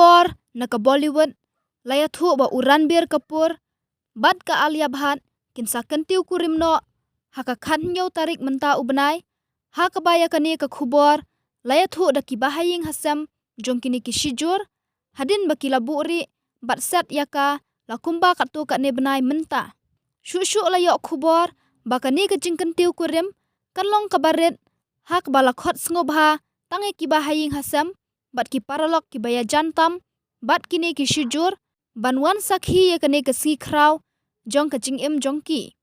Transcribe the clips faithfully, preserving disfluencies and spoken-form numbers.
Por na ka Bollywood la ïathuh ba u Ranbir Kapoor bad ka Alia Bhatt kin sa kyntiew kurim noh ha ka khathynñiew tarik mynta u bnai. Ha kaba ïa kane ka khubor la ïathuh da ki bahaïing hasem jong kine ki shijur, hadien ba ki la buhrieh bad set ïa ka la kumba katto katne bnai mynta. Shuh shuh la ïoh khubor ba kane ka jingkyntiew kurim kan long kaba rit, ha kaba la khot sngewbha tang ïa ki bahaïing hasem bad ki paralok kiba ïajan tam bad kine ki shijur ban wan sakhi ïa kane ka sngi khraw jong ka jingim jong ki.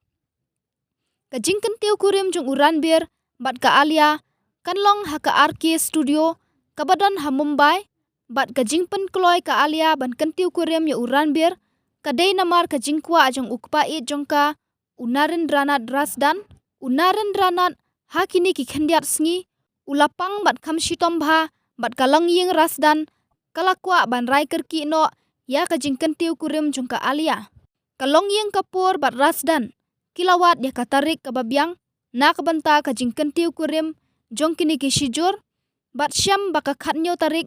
Ka jingkyntiew kurim jong u Ranbir bad ka Alia kan long ha ka R K Studio kaba don ha Mumbai, bad ka jingpynkloi ka Alia ban kyntiew kurim ïa u Ranbir ka dei namar ka jingkwah jong u kpa ïeit jong ka, u Narendranath Rasdan. U Narendranath ha kine ki khyndiat sngi u la pang bad kham shitom bha bad ka longïing Rasdan ka la kwah ban rai kyrkieh noh ïa ka jingkyntiew kurim jong ka Alia. Ka longïing Kapoor bad Rasdan ki la wad ïa ka tarik kaba biang na ka bynta ka jingkyntiew kurim jong kine ki shijur, bad shem ba ka khathynñiew tarik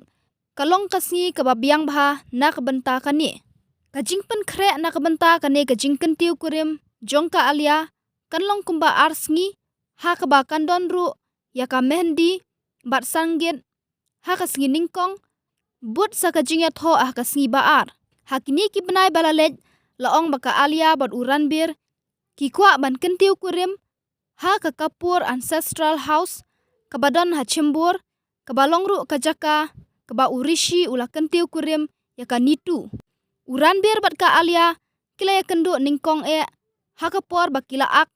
ka long ka sngi kaba biang bha na ka bynta kane. Ka jingpynkhreh na ka bynta kane ka jingkyntiew kurim jong ka Alia kan long kumba ar sngi, ha kaba kan don ruh ïa ka mehndi bad sangeet ha ka sngi nyngkong bud sa ka jingïathoh ha ka sngi ba ar. Ha kine ki bnai ba la leit la ong ba ka Alia bad u Ranbir ki kwah ban kyntiew kurim ha ka Kapoor Ancestral House kaba don ha Chembur, kaba long ruh ka jaka kaba u Rishi u la kyntiew kurim ïa ka Neetu. U Ranbir bad ka Alia ki la ïakynduh nyngkong eh ha ka por ba ki la ak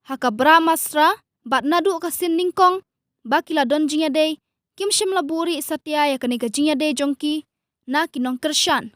ha ka Brahmastra, bad naduh ka sien nyngkong ba ki la don jingïadei kim shym la buhrieh satia ïa kane ka jingïadei jong ki na ki nongkyrshan.